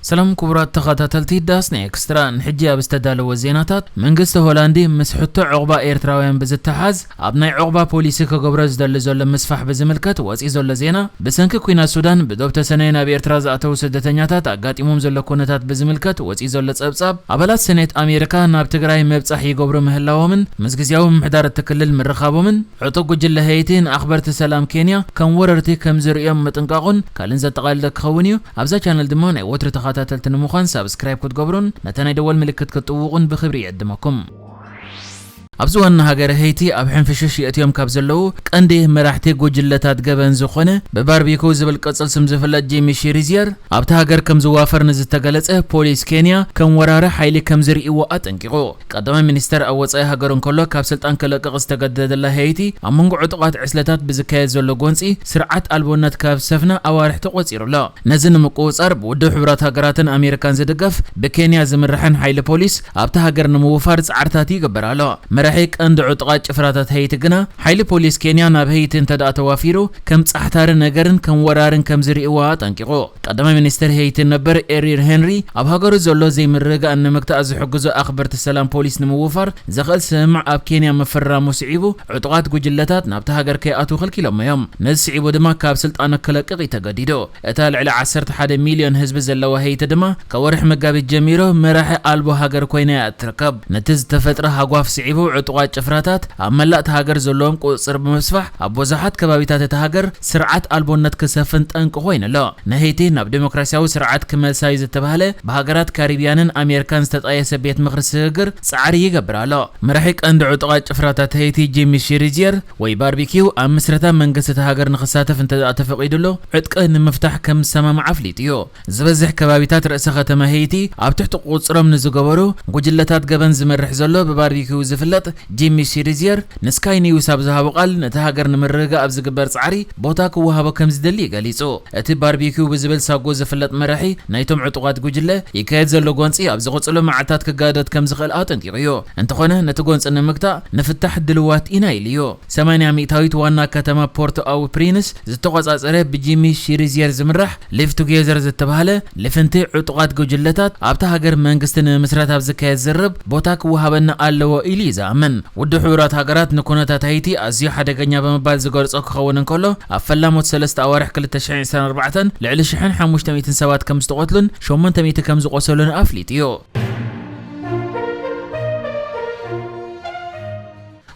ሰላም ክቡራት ተኸታተልቲ ዳስና ኤክስትራ፣ ንሕጂ ኣብ ዝተዳለወ ዜናታት፣ መንግስቲ ሆላንዲ ምስ ሕቶ ዑቕባ ኤርትራውያን ብዝተሓዝ ኣብ ናይ ዑቕባ ፖሊሲ ክገብሮ ዝደሊ ዘሎ ምስፋሕ ብዝምልከት ወፂኡ ዘሎ ዜና፣ ብሰንኪ ኲናት ሱዳን ብዶብ ተሰነዩ ናብ ኤርትራ ዝኣተዉ ስደተኛታት ኣጋጢሞም ዘሎ ኩነታት ብዝምልከት ወፂኡ ዘሎ ጸብጻብ፣ ኣባላት ሰኔት ኣሜሪካ ናብ ትግራይ ምብጻሕ ይገብሩ ምህላዎምን ምስ ግዝያዊ ምምሕዳር እቲ ክልል ምርኻቦምን፣ ዕጡቕ ጉጅለ ሄይቲ ንኣኽበርቲ ሰላም ኬንያ ከም ወረርቲ ከም ዝርእዮም ምጥንቃቑን ካልእን ዘጠቓለለ ክኸውን እዩ። ኣብዛ ቻነል ድማ ናይ ወትሩ ተኸታተልቲ ንምዃን ሳብስክራይብ ክትገብሩን ነታ ናይ ደወል ምልክት ክትጥውቑን ብኽብሪ ይዕድመኩም። ኣብዚ ዋና ሃገረ ሄይቲ ኣብ ሕንፍሽሽ የእትዮም ካብ ዘለዉ ቀንዲ መራሕቲ ጉጅለታት ገበን ዝኾነ ብባርቢኩ ዝብል ቅጽል ስም ዝፍለጥ ጂሚ ሺሪዝየር ኣብቲ ሃገር ከም ዝዋፈር ንዝተገለጸ ፖሊስ ኬንያ ከም ወራሪ ሓይሊ ከም ዝርእይዎ ኣጠንቂቑ። ቀዳማይ ሚኒስተር ኣብ ወጻኢ ሃገሩ እንከሎ ካብ ስልጣን ክለቅቕ ዝተገደደላ ሄይቲ ኣብ መንጎ ዕጡቓት ዕስለታት ብዝካየድ ዘሎ ጎንጺ ስርዓት ኣልቦነት ካብ ዝሰፍና ኣዋርሕ ተቖጺሩ ኣሎ። ነዚ ንምቁጽጻር ብውድብ ሕቡራት ሃገራትን ኣሜሪካን ዝድገፍ ብኬንያ ዝምርሕን ሓይሊ ፖሊስ ኣብቲ ሃገር ንምውፋር ጻዕርታት ይገብር ኣሎ። መራሒ ቀንዲ ዕጡቓት ጭፍራታት ሄይቲ ግና ሓይሊ ፖሊስ ኬንያ ናብ ሄይቲ እንተ ደኣ ተዋፊሩ ከም ጻሕታሪ ነገርን ከም ወራርን ከም ዝርእይዎ ኣጠንቂቑ። ቀዳማይ ሚኒስተር ሄይቲ ነበር ኤሪር ሄንሪ ኣብ ሃገሩ ዘሎ ዘይምርግጋእ ንምግታእ ዝሕግዙ ኣኽበርቲ ሰላም ፖሊስ ንምውፋር ዘኽእል ስምምዕ ኣብ ኬንያ ምፍራሙ ስዒቡ ዕጡቓት ጉጅለታት ናብቲ ሃገር ከይኣትዉ ከልኪሎሞ እዮም። ነዚ ስዒቡ ድማ ካብ ስልጣኑ ክለቅቕ እዩ ተገዲዱ። እታ ልዕሊ ዓሰርተ ሓደ ሚልዮን ህዝቢ ዘለዋ ሄይቲ ድማ ካብ ወርሒ መጋቢት ጀሚሩ መራሒ ኣልቦ ሃገር ኮይና እያ እትርከብ። ነቲ ዝተፈጥረ ሃጓፍ ስዒቡ ዕጡቓት ጭፍራታት ኣብ መላእ እታ ሃገር ዘለዎም ቁጽጽር ብምስፋሕ ኣብ ብዙሓት ከባቢታት እታ ሃገር ስርዓት ኣልቦነት ክሰፍን ጠንቂ ኮይኑ ኣሎ። ንሄይቲ ናብ ዴሞክራሲያዊ ስርዓት ክመልሳ እዩ ዝተባህለ ብሃገራት ካሪብያንን ኣሜሪካን ዝተጣየሰ ቤት ምኽሪ ስግግር ጻዕሪ ይገብር ኣሎ። መራሒ ቀንዲ ዕጡቓት ጭፍራታት ሄይቲ ጂሚ ሺሪዝየር ወይ ባርቢኪው ኣብ ምስረታ መንግስቲ እታ ሃገር ንኽሳተፍ እንተ ደኣ ተፈቒዱሉ ዕጥቂ ንምፍታሕ ከም ዝሰማማዕ ኣፍሊጡ እዩ። ዝበዝሕ ከባቢታት ርእሰ ከተማ ሄይቲ ኣብ ትሕቲ ቁጽሮም ንዝገበሩ ጉጅለታት ገበን ዝመርሕ ዘሎ ብባርቢኪው ዝፍለጥ ጂሚ ሺሪዝየር ንስካይ ኒውስ ኣብ ዝሃቦ ቃል ነቲ ሃገር ንምርግጋእ ኣብ ዝግበር ጻዕሪ ቦታ ክወሃቦ ከም ዝደሊ ገሊጹ። እቲ ባርቢኪው ብዝብል ሳጎ ዝፍለጥ መራሒ ናይቶም ዕጡቓት ጉጅለ ይካየድ ዘሎ ጎንጺ ኣብ ዝቕጽሉ መዓልታት ክጋደድ ከም ዝኽእል ኣጠንቂቑ እዩ። እንተኾነ ነቲ ጎንጺ ንምግታእ ንፍታሕ ድልዋት ኢና ኢሉ እዩ። ሰማንያ ሚእታዊት ዋና ከተማ ፖርት ኣው ፕሪንስ ዝተቖጻጸረ ብጂሚ ሺሪዝየር ዝምራሕ ሊቭ ቱጌዘር ዝተባህለ ልፍንቲ ዕጡቓት ጉጅለታት ኣብታ ሃገር መንግስቲ ንምምስራት ኣብ ዝካየድ ዝርርብ ቦታ ክወሃበና ኣለዎ ኢሉ እዩ ዝኣምን። ውድብ ሕቡራት ሃገራት ንኩነታት ሃይቲ ኣዝዩ ሓደገኛ ብምባል ዝገልጾ ክኸውን እንከሎ ኣብ ፈላሞት ሰለስተ ኣዋርሕ ክልተ ሽሕን ዕስራን ኣርባዕተን ልዕሊ ሽሕን ሓሙሽተ ሚእትን ሰባት ከም ዝተቐትሉን ሸሞንተ ሚእቲ ከም ዝቖሰሉን ኣፍሊጡ እዩ።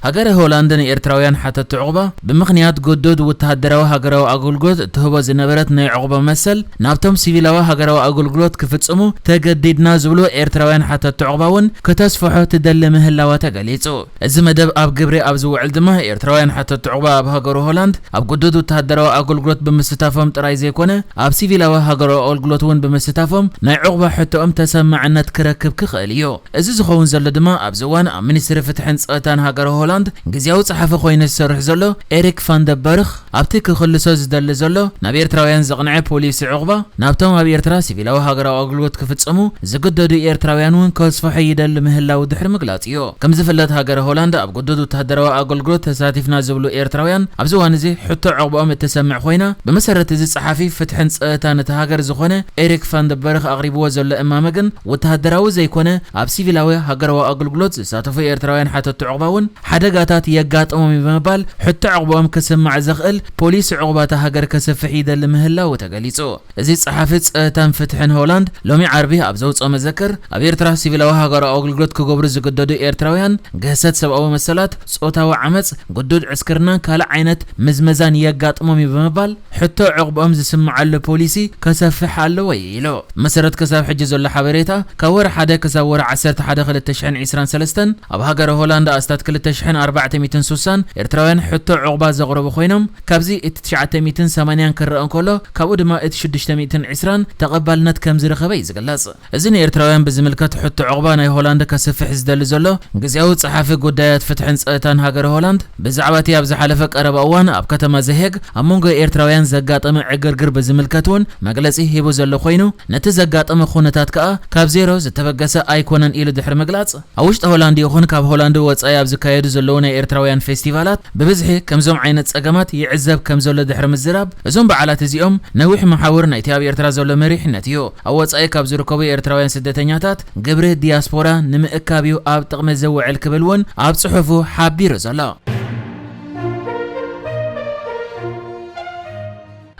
ሃገረ ሆላንድ ንኤርትራውያን ሓተቲ ዑቕባ ብምኽንያት ግዱድ ወተሃደራዊ ሃገራዊ ኣገልግሎት እትህቦ ዝነበረት ናይ ዑቕባ መሰል ናብቶም ሲቪላዊ ሃገራዊ ኣገልግሎት ክፍጽሙ ተገዲድና ዝብሉ ኤርትራውያን ሓተቲ ዑቕባ እውን ከተስፍሖ ትደሊ ምህላዋ ተገሊጹ። እዚ መደብ ኣብ ግብሪ ኣብ ዝውዕል ድማ ኤርትራውያን ሓተቲ ዑቕባ ኣብ ሃገሩ ሆላንድ ኣብ ግዱድ ወተሃደራዊ ኣገልግሎት ብምስታፎም ጥራይ ዘይኮነ ኣብ ሲቪላዊ ሃገራዊ ኣገልግሎት እውን ብምስታፎም ናይ ዑቕባ ሕቶኦም ተሰማዕነት ክረክብ ክኽእል እዩ። እዚ ዝኸውን ዘሎ ድማ ኣብዚ እዋን ኣብ ሚኒስትሪ ፍትሕን ጸጥታን ሃገረ ሆላንድ ግዝያዊ ጸሓፊ ኮይኑ ዝሰርሕ ዘሎ ኤሪክ ፋን ደ በርኽ ኣብቲ ክኽልሶ ዝደሊ ዘሎ ናብ ኤርትራውያን ዘቕንዐ ፖሊሲ ዑቕባ ናብቶም ኣብ ኤርትራ ሲቪላዊ ሃገራዊ ኣገልግሎት ክፍጽሙ ዝግደዱ ኤርትራውያን እውን ከስፍሖ ይደሊ ምህላው ድሕሪ ምግላጽ እዩ። ከም ዝፍለጥ ሃገረ ሆላንድ ኣብ ግዱድ ወተሃደራዊ ኣገልግሎት ተሳቲፍና ዝብሉ ኤርትራውያን ኣብዚ እዋን እዚ ሕቶ ዑቕባኦም እትሰምዕ ኮይና ብመሰረት እዚ ጸሓፊ ፍትሕን ጸጥታን እታ ሃገር ዝኾነ ኤሪክ ፋን ደ በርኽ ኣቕሪብዎ ዘሎ እማመ ግን ወተሃደራዊ ዘይኮነ ኣብ ሲቪላዊ ሃገራዊ ኣገልግሎት ዝሳተፉ ኤርትራውያን ሓተቲ ዑቕባ እውን ሓደጋታት የጋጥሞም እዩ ብምባል ሕቶ ዑቕባኦም ክስማዕ ዘኽእል ፖሊሲ ዑቕባ እታ ሃገር ከስፍሕ ይደሊ ምህላው ተገሊጹ። እዚ ጸሓፊ ጸጥታን ፍትሕን ሆላንድ ሎሚ ዓርቢ ኣብ ዘውጽኦ መዘክር ኣብ ኤርትራ ሲቪላዊ ሃገራዊ ኣገልግሎት ክገብሩ ዝግደዱ ኤርትራውያን ግህሰት ሰብኣዊ መሰላት፣ ጾታዊ ዓመጽ፣ ግዱድ ዕስክርናን ካልእ ዓይነት ምዝመዛን የጋጥሞም እዩ ብምባል ሕቶ ዑቕባኦም ዝስምዓሉ ፖሊሲ ከሰፍሕ ኣለዎ እዩ ኢሉ። መሰረት ክሳብ ሕጂ ዘሎ ሓበሬታ ካብ ወርሒ ሓደ ክሳብ ወርሒ ዓሰርተ ሓደ ክልተ ሽሕን ዕስራን ሰለስተን ኣብ ሃገረ ሆላንድ ኣስታት ክልተ ሽሕን ኣርባዕተ ሚእትን ሱሳን ኤርትራውያን ሕቶ ዑቕባ ዘቕረቡ ኮይኖም ካብዚ እቲ ትሽዓተ ሚእትን ሰማንያን ክረአ እንከሎ ካብኡ ድማ እቲ ሽዱሽተ ሚእትን ዕስራን ተቐባልነት ከም ዝረኸበ እዩ ዝግለጽ። እዚ ንኤርትራውያን ብዝምልከት ሕቶ ዑቕባ ናይ ሆላንድ ከስፍሕ ዝደሊ ዘሎ ግዝያዊ ጸሓፊ ጉዳያት ፍትሕን ጸጥታን ሃገረ ሆላንድ ብዛዕባ እቲ ኣብ ዝሓለፈ ቀረባ እዋን ኣብ ከተማ ዘሄግ ኣብ መንጎ ኤርትራውያን ዘጋጠመ ዕግርግር ብዝምልከት እውን መግለጺ ሂቡ ዘሎ ኮይኑ ነቲ ዘጋጠመ ኩነታት ከኣ ካብ ዜሮ ዝተበገሰ ኣይኮነን ኢሉ ድሕሪ ምግላጽ ኣብ ውሽጢ ሆላንድ ይኹን ካብ ሆላንድ ወጻኢ ኣብ ዝካየዱ ዘለዉ ናይ ኤርትራውያን ፌስቲቫላት ብብዝሒ ከምዞም ዓይነት ጸገማት ይዕዘብ ከም ዘሎ ድሕሪ ምዝራብ፣ እዞም በዓላት እዚኦም ነዊሕ መሓውር ናይቲ ኣብ ኤርትራ ዘሎ መሪሕነት እዩ። ኣብ ወጻኢ ካብ ዝርከቡ ኤርትራውያን ስደተኛታት ግብሪ ዲያስፖራ ንምእካብ እዩ ኣብ ጥቕሚ ዝውዕል ክብል እውን ኣብ ጽሑፉ ሓቢሩ ዘሎ።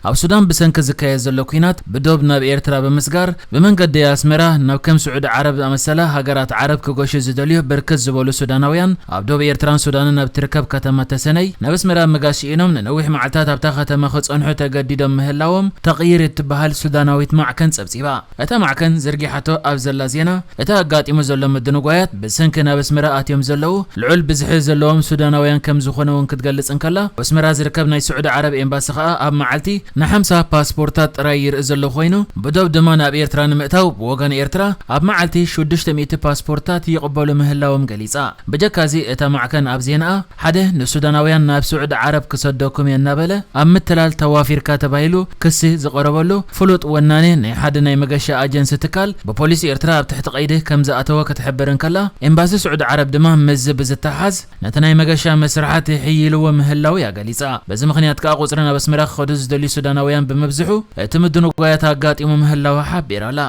ኣብ ሱዳን ብሰንኪ ዝካየድ ዘሎ ኲናት ብዶብ ናብ ኤርትራ ብምስጋር ብመንገዲ ኣስመራ ናብ ከም ስዑዲ ዓረብ ዝኣመሰላ ሃገራት ዓረብ ክገሹ ዝደልዩ ብርክት ዝበሉ ሱዳናውያን ኣብ ዶብ ኤርትራን ሱዳንን ኣብ ትርከብ ከተማ ተሰነይ ናብ ኣስመራ ምጋሽ ስኢኖም ንነዊሕ መዓልታት ኣብታ ከተማ ክጸንሑ ተገዲዶም ምህላዎም ተቕይር እትበሃል ሱዳናዊት ማዕከን ጸብጺባ። እታ ማዕከን ዘርጊሓቶ ኣብ ዘላ ዜና፣ እቲ ኣጋጢሙ ዘሎ ምድንጓያት ብሰንኪ ናብ ኣስመራ ኣትዮም ዘለዉ ልዑል ብዝሒ ዘለዎም ሱዳናውያን ከም ዝኾነ እውን ክትገልጽ እንከላ፣ ኣብ ኣስመራ ዝርከብ ናይ ስዑዲ ዓረብ ኤምባሲ ከኣ ኣብ መዓልቲ ንሓምሳ ፓስፖርታት ጥራይ ይርኢ ዘሎ ኮይኑ፣ ብዶብ ድማ ናብ ኤርትራ ንምእታው ብወገን ኤርትራ ኣብ መዓልቲ ሽዱሽተ ሚእቲ ፓስፖርታት ይቕበሉ ምህላዎም ገሊጻ። ብጀካዚ እታ ማዕከን ኣብ ዜናኣ፣ ሓደ ንሱዳናውያን ናብ ስዑዲ ዓረብ ክሰደኩም እየ እናበለ ኣብ ምትላል ተዋፊርካ ተባሂሉ ክሲ ዝቐረበሉ ፍሉጥ ወናኒ ናይ ሓደ ናይ መገሻ ኣጀንሲ ትካል ብፖሊስ ኤርትራ ኣብ ትሕቲ ቀይዲ ከም ዝኣተወ ክትሕብር እንከላ፣ ኤምባሲ ስዑዲ ዓረብ ድማ ምስዚ ብዝተሓዝ ነቲ ናይ መገሻ መስርሓት ይሕይልዎ ምህላው እያ ገሊጻ። በዚ ምኽንያት ከኣ ቁጽሪ ናብ ኣስመራ ክኸዱ ዝደልዩ ሱዳናውያን ብምብዝሑ እቲ ምድንጓያት ኣጋጢሙ ምህላው ሓቢራ ኣላ።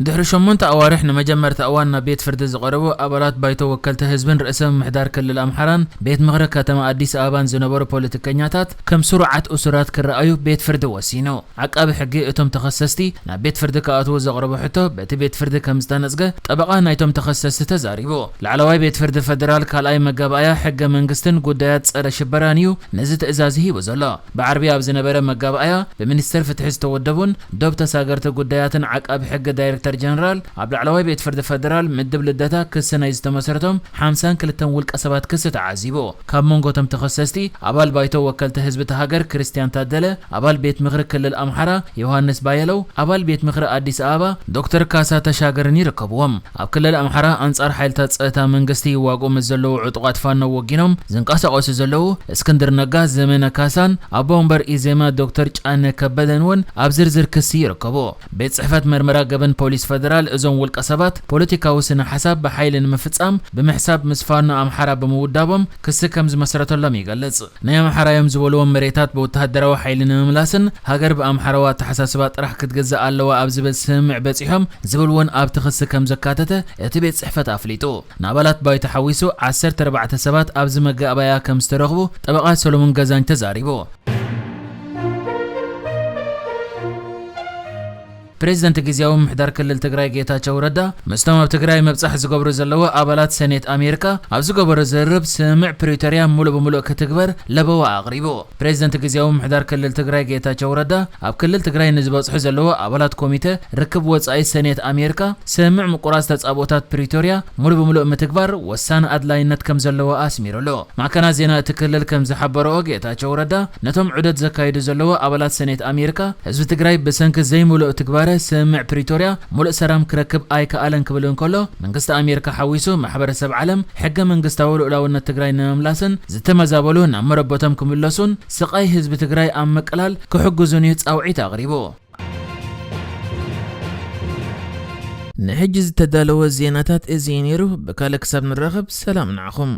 ድሕሪ ሸሞንተ ኣዋርሕ ንመጀመርታ እዋን ናብ ቤት ፍርዲ ዝቐረቡ ኣባላት ባይቶ ወከልቲ ህዝብን ርእሰ ምምሕዳር ክልል ኣምሓራን ቤት ምኽሪ ከተማ ኣዲስ ኣበባን ዝነበሩ ፖለቲከኛታት ከም ስሩዓት እሱራት ክረኣዩ ቤት ፍርዲ ወሲኑ። ዓቃቢ ሕጊ እቶም ተኸሰስቲ ናብ ቤት ፍርዲ ክኣትዉ ዘቕረቦ ሕቶ በቲ ቤት ፍርዲ ከም ዝተነጽገ ጠበቓ ናይቶም ተኸሰስቲ ተዛሪቡ። ላዕለዋይ ቤት ፍርዲ ፈደራል ካልኣይ መጋባእያ ሕገ መንግስትን ጉዳያት ጸረ ሽበራን እዩ ነዚ ትእዛዝ ሂቡ ዘሎ። ብዓርቢ ኣብ ዝነበረ መጋባእያ ብሚኒስተር ፍትሒ ዝተወደቡን ዶብ ተሳገርቲ ጉዳያትን ዓቃቢ ሕጊ ዳይሬክተር ጀነራል ኣብ ላዕለዋይ ቤት ፍርዲ ፈደራል ምድብ ልደታ ክሲ ናይ ዝተመሰረቶም ሓምሳን ክልተን ውልቀ ሰባት ክሲ ተዓዚቡ። ካብ መንጎ እቶም ተኸሰስቲ ኣባል ባይቶ ወከልቲ ህዝቢ እታ ሃገር ክርስቲያን ታደለ፣ ኣባል ቤት ምኽሪ ክልል ኣምሓራ ዮሃንስ ባየለው፣ ኣባል ቤት ምኽሪ ኣዲስ ኣበባ ዶክተር ካሳ ተሻገርን ይርከብዎም። ኣብ ክልል ኣምሓራ ኣንጻር ሓይልታት ጸጥታ መንግስቲ ይዋግኡ ምስ ዘለዉ ዕጡቓት ፋኖ ወጊኖም ዝንቀሳቐሱ ዘለዉ እስክንድር ነጋ፣ ዘመነ ካሳን ኣቦ ወንበር ኢዜማ ዶክተር ጫነ ከበደን እውን ኣብ ዝርዝር ክሲ ይርከቡ። ቤት ጽሕፈት መርመራ ገበን ፖሊስ ፈደራል እዞም ውልቀ ሰባት ፖለቲካዊ ስነ ሓሳብ ብሓይሊ ንምፍጻም ብምሕሳብ ምስ ፋኖ ኣምሓራ ብምውዳቦም ክሲ ከም ዝመስረተሎም ይገልጽ። ናይ ኣምሓራ እዮም ዝበልዎም መሬታት ብወተሃደራዊ ሓይሊ ንምምላስን ሃገር ብኣምሓራዊ ኣተሓሳስባ ጥራሕ ክትግዛእ ኣለዋ ኣብ ዝብል ስምምዕ በጺሖም ዝብል እውን ኣብቲ ክሲ ከም ዘካተተ እቲ ቤት ጽሕፈት ኣፍሊጡ። ንኣባላት ባይቶ ሓዊሱ ዓሰርተ ኣርባዕተ ሰባት ኣብዚ መጋባእያ ከም ዝተረኽቡ ጠበቓ ሰሎሞን ገዛኝ ተዛሪቡ። ፕሬዚደንት ግዝያዊ ምምሕዳር ክልል ትግራይ ጌታቸው ረዳ ምስቶም ኣብ ትግራይ ምብጻሕ ዝገብሩ ዘለዉ ኣባላት ሰኔት ኣሜሪካ ኣብ ዝገበሮ ዝርርብ ስምምዕ ፕሪቶርያ ሙሉእ ብሙሉእ ክትግበር ለበዋ ኣቕሪቡ። ፕሬዚደንት ግዝያዊ ምምሕዳር ክልል ትግራይ ጌታቸው ረዳ ኣብ ክልል ትግራይ ንዝበጽሑ ዘለዉ ኣባላት ኮሚተ ርክብ ወጻኢ ሰኔት ኣሜሪካ ስምምዕ ምቁራጽ ተጻብኦታት ፕሪቶርያ ሙሉእ ብሙሉእ ምትግባር ወሳኒ ኣድላይነት ከም ዘለዎ ኣስሚሩሉ። ማዕከናት ዜና እቲ ክልል ከም ዝሓበረኦ ጌታቸው ረዳ ነቶም ዑደት ዘካይዱ ዘለዉ ኣባላት ሰኔት ኣሜሪካ ህዝቢ ትግራይ ብሰንኪ ዘይምሉእ ትግባረ ስምምዕ ፕሪቶርያ ሙሉእ ሰላም ክረክብ ኣይከኣለን ክብል እንከሎ መንግስቲ ኣሜሪካ ሓዊሱ ማሕበረሰብ ዓለም ሕገ መንግስታዊ ልኡላውነት ትግራይ ንምምላስን ዝተመዛበሉ ናብ መረበቶም ክምለሱን ስቓይ ህዝቢ ትግራይ ኣብ ምቅላል ክሕግዙን እዩ ጻውዒት ኣቕሪቡ። ንሕጂ ዝተዳለወ ዜናታት እዚ እዩ ነይሩ። ብካልእ ክሳብ ንራኸብ ሰላም ንዓኹም።